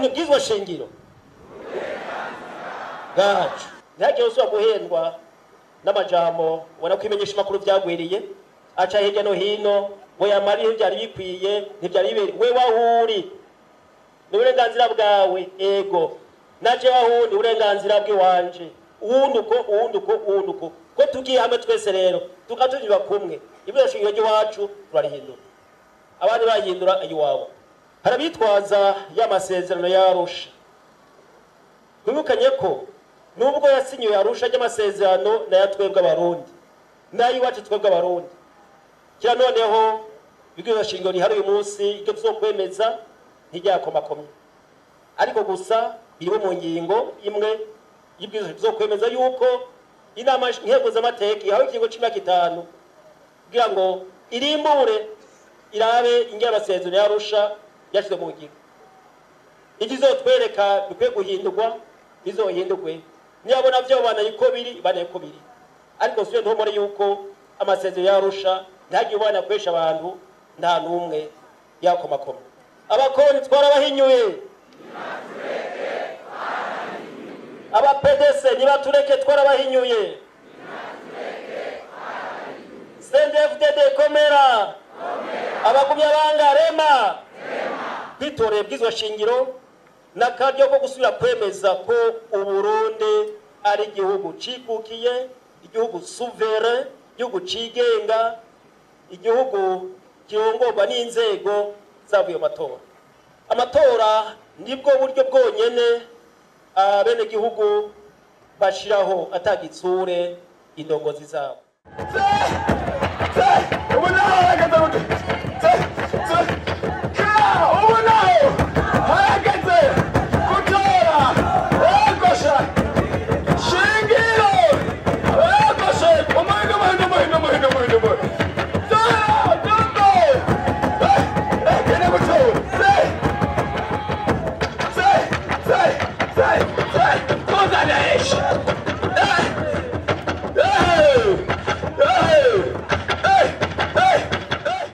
Guhindura ibwirizwa shingiro bwacu, ntihagire usubira guhendwa n'amajambo ubona ko imenyesha makuru vyagwiriye aca hirya no hino ngo yamara ntivyari bikwiye, ntivyari bibereye. We wahuri ni uburenganzira bwawe, ego naje wahundi uburenganzira bw'iwanje, uwundi uko, uwundi uko, uwundi uko. Ko tugiye hamwe twese rero tukatunyura kumwe, ibwirizwa shingiro ry'iwacu turarihindura, abandi bahindura iwabo. Harabitwaza ya masezerano ya Arusha. Twibukanye ko nubwo yasinyiwe Arusha ry'amasezerano nayo twebwe Abarundi, nayo iwacu twebwe Abarundi, kira noneho ibwirizwa shingiro rihari uyu munsi iryo tuzokwemeza ntiryakomakomye, ariko gusa biri mu ngingo imwe y'ibwirizwa tuzokwemeza yuko inama nkenguzamateka ihawe ikiringo c'imyaka 5 kugira ngo irimbure irabe ingene amasezerano ya Arusha yashizwe mu ngiro. Ikizotwereka bikwiye guhindurwa bizohindurwe, niyabona vyo bana yuko biri bana yuko biri, ariko siyo ntomore yuko amasezerano ya Arusha ntagiye ubana kwesha abantu nta numwe yakomakoma. Abakoroni twarabahinyuye, aba PDC nibatureke twarabahinyuye, CNDD-FDD komera, abagumya banga rema. Kwitorera ibwirizwa shingiro n'akaryo ko gusubira kwemeza ko Uburundi ari igihugu cikukiye, igihugu souverain, igihugu cigenga, igihugu kirongorwa n'inzego zavuye mu matora. Amatora nibwo buryo bwonyene abenegihugu bashiraho atagitsure indongozi zabo.